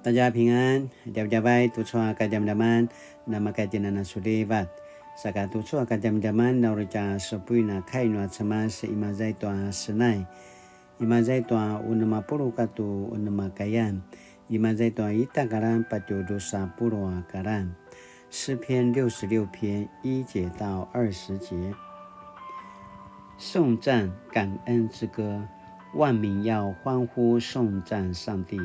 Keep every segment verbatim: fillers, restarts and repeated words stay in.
大家平安, djavadjavay tucu a kadjamadjaman, namakatjinana sulivat. Saka tucu a kadjamadjaman, na uri tja supuin a kai nua Cemas, imaza i tua Senai. Imaza i tua unem a puluq katua unem a kayan. Imaza i tua ita a karan patje drusa puluq a karan. 诗篇六十六篇一节到二十节。颂赞感恩之歌。万民要欢呼颂赞上帝，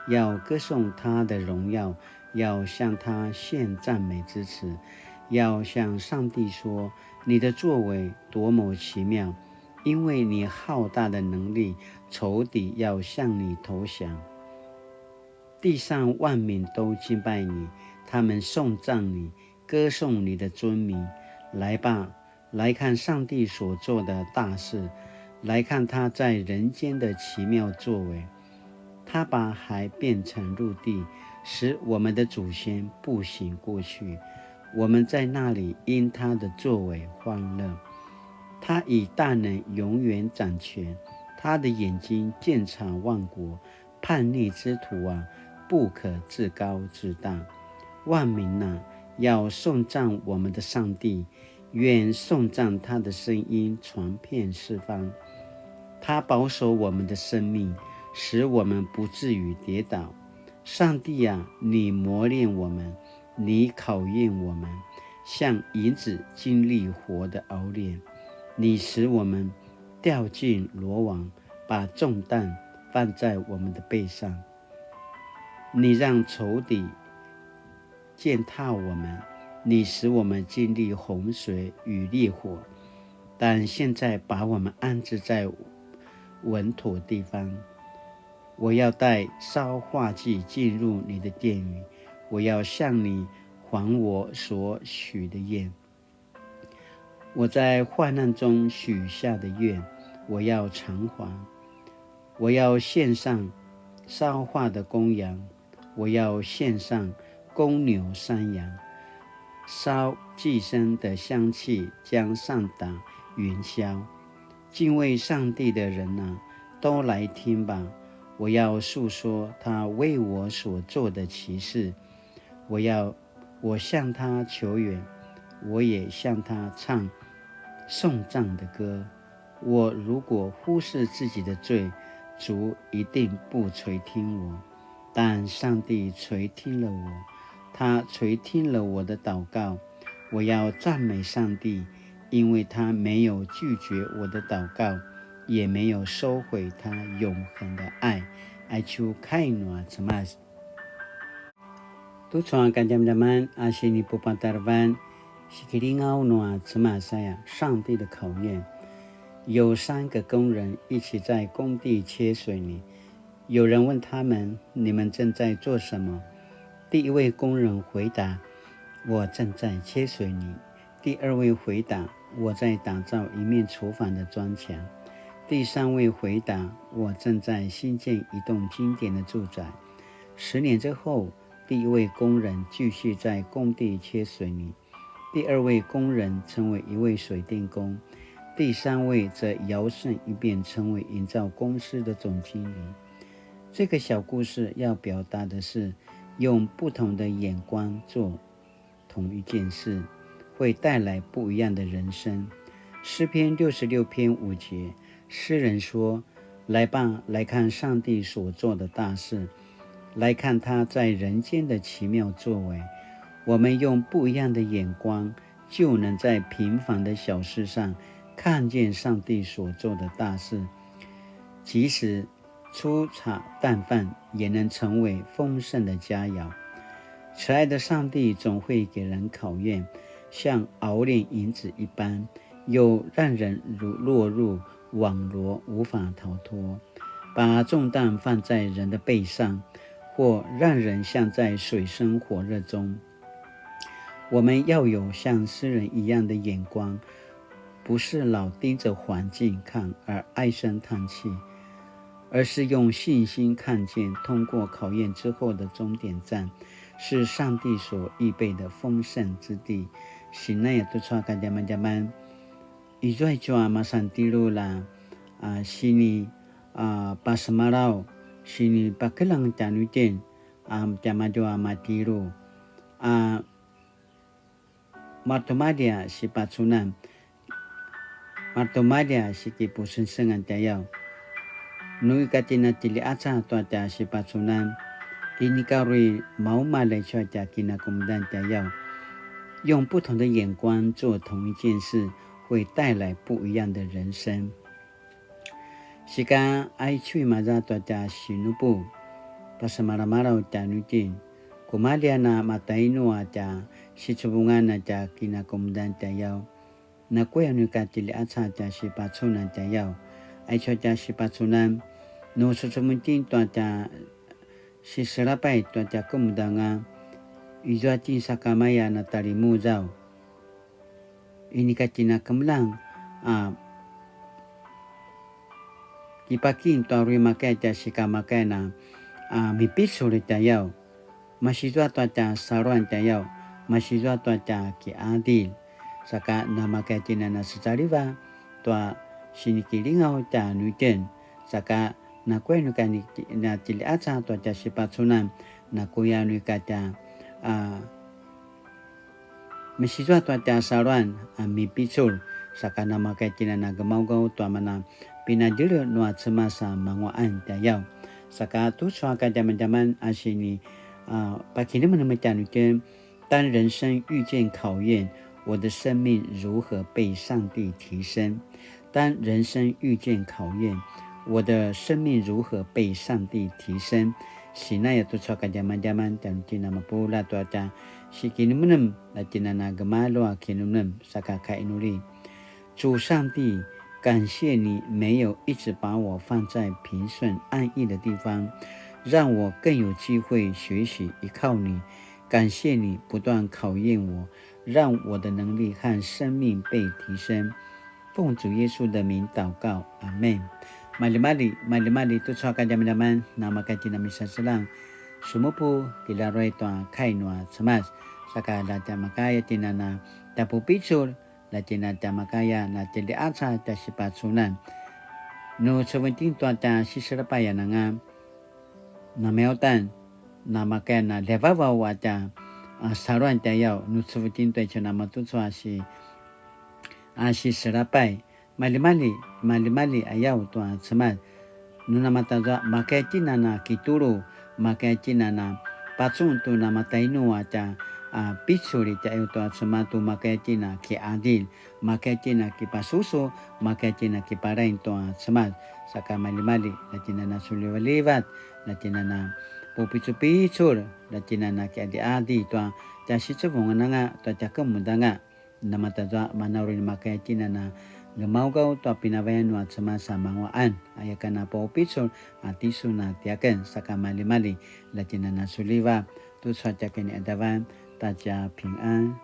要歌颂他的荣耀，要向他献赞美之词，要向上帝说：你的作为多么奇妙！因为你浩大的能力，仇敌要向你投降。地上万民都敬拜你，他们颂赞你，歌颂你的尊名。来吧，来看上帝所做的大事，来看他在人间的奇妙作为。他把海变成陆地，使我们的祖先步行过去。我们在那里因他的作为欢乐。他以大能永远掌权，他的眼睛鉴察万国。叛逆之徒啊，不可自高自大。万民啊，要颂赞我们的上帝，愿颂赞他的声音传遍四方。他保守我们的生命，使我们不至于跌倒。上帝啊，你磨练我们，你考验我们，像银子经历火的熬炼。你使我们掉进罗网，把重担放在我们的背上。你让仇敌践踏我们，你使我们经历洪水与烈火，但现在把我们安置在稳妥地方。我要带烧化祭进入你的殿宇，我要向你还我所许的愿。我在患难中许下的愿，我要偿还。我要献上烧化的公羊，我要献上公牛山羊，烧祭牲的香气将上达云霄。敬畏上帝的人啊，都来听吧！我要述说他为我所做的奇事。我要，我向他求援，我也向他唱颂赞的歌。我如果忽视自己的罪，主一定不垂听我。但上帝垂听了我，他垂听了我的祷告。我要赞美上帝，因为他没有拒绝我的祷告，也没有收回他永恒的爱。Aicu kai nua Cemas. Tucu a kadjamadjaman a sinipupatarevan, sikilingaw nua Cemas aya, 上帝的考验。有三个工人一起在工地切水泥，有人问他们：“你们正在做什么？”第一位工人回答：“我正在切水泥。”第二位回答：“我在打造一面厨房的砖墙。”第三位回答：“我正在兴建一栋经典的住宅。”十年之后，第一位工人继续在工地切水泥，第二位工人成为一位水电工，第三位则摇身一变成为营造公司的总经理。这个小故事要表达的是，用不同的眼光做同一件事，会带来不一样的人生。诗篇六十六篇五节，诗人说：“来吧，来看上帝所做的大事，来看他在人间的奇妙作为。”我们用不一样的眼光，就能在平凡的小事上看见上帝所做的大事。即使粗茶淡饭也能成为丰盛的佳肴。慈爱的上帝总会给人考验，像熬炼银子一般，又让人如落入网罗，无法逃脱。把重担放在人的背上，或让人像在水深火热中。我们要有像诗人一样的眼光，不是老盯着环境看而唉声叹气，而是用信心看见通过考验之后的终点站是上帝所预备的丰盛之地。Sinaya tucu a kadjamadjaman, izua icu a masan tjelu la, a, sini, a, pasemalaw, sini pakeljang tjanuitjen, a tiamadju a matilu, a maretimalji a sipacunan, maretimalji a sikipusengsengan tjayaw. Nu ika tjen a tjiliaca tua tja sipacunan, inika uri maumalj aicu a tja kinakemudan tjayaw. 用不同的眼光做同一件事，会带来不一样的人生。 Sika aicu imaza tua tja sinupu, pasemalamalaw tjanuitjen, kumalji a na matainu a tja sicevungan a tja kinakemudan tjayaw. Nakuya nu ika tjiliaca tja sipacunan tjayaw. Aicu a tja sipacunan, nu secevung itjen tua tja siselapay tua tja kemudanga, izua itjen sakamaya na talimuzaw. Inika tjen a kemeljang a kipakim tua uri makaya tja sikamakaya na, a, mipicul tjayaw. Masizua tua tja saluan tjayaw, masizua tua tja kiadil. Saka namakaya tjen a na secaliva tua sinikilingaw tjanuitjen. Saka nakuya nu ika ni, na tjiliaca tua tja sipacunan, nakuya nu ika tja, a, masizua tua tja saluan a mipicul, saka namakaya tjen a na gemaugaw tua mana pinadjele nua Cemas a manguaqan tjayaw. Saka tucu a kadjamadjaman a sini, a, pakinemenem tjanuitjen, 当人生遇见考验，我的生命如何被上帝提升？当人生遇见考验，我的生命如何被上帝提升？Sinaya tucu a kadjamadjaman tjanuitjen a mapuljat tua tja sikinemenem, la tjen a na gemalju a kinemenem, saka kainuli. 主上帝，感谢你没有一直把我放在平顺安逸的地方，让我更有机会学习依靠你。感谢你不断考验我，让我的能力和生命被提升。奉主耶稣的名祷告，阿们。Maljimalji, maljimalji tucu a kadjamadjaman, namakaya tjen a misaseljang, sumupu kilaruay tua kai nua Cemas, saka la tja makaya tjen a na tja pupicul, la tjen a tja makaya na tjiliaca tja sipacunan. Nu cevung itjen tua tja siselapayan anga, namaya uta, namakaya na ljevavaw a tja, a, saluan tjayaw, nu cevung itjen tua itjen a matucu a si, a siselapay. Maljimalji, maljimalji ayaw tua Cemas. Nu namatazua makaya tjen a na kitulu, makaya tjen a na pacun tu namatainu a tja, a, picul i tjayaw tua Cemas tu makaya tjen a kiadil, makaya tjen a kipasusu, makaya tjen a kiparain tua Cemas. Saka maljimalji, la tjen a na sulivalivat, la tjen a na pupicupicul, la tjen a na kiadiadi tua tja sicevungan anga, tua tja kemudanga. Namatazua manu uri makaya tjen a na gemaugaw tua pinavayan nua Cemas a manguaqan, aya ka na paupicul a tisun a tiaken, saka maljimalji, la tjen a na suliva, tucu a tja kiniadavan, ta tja pingan.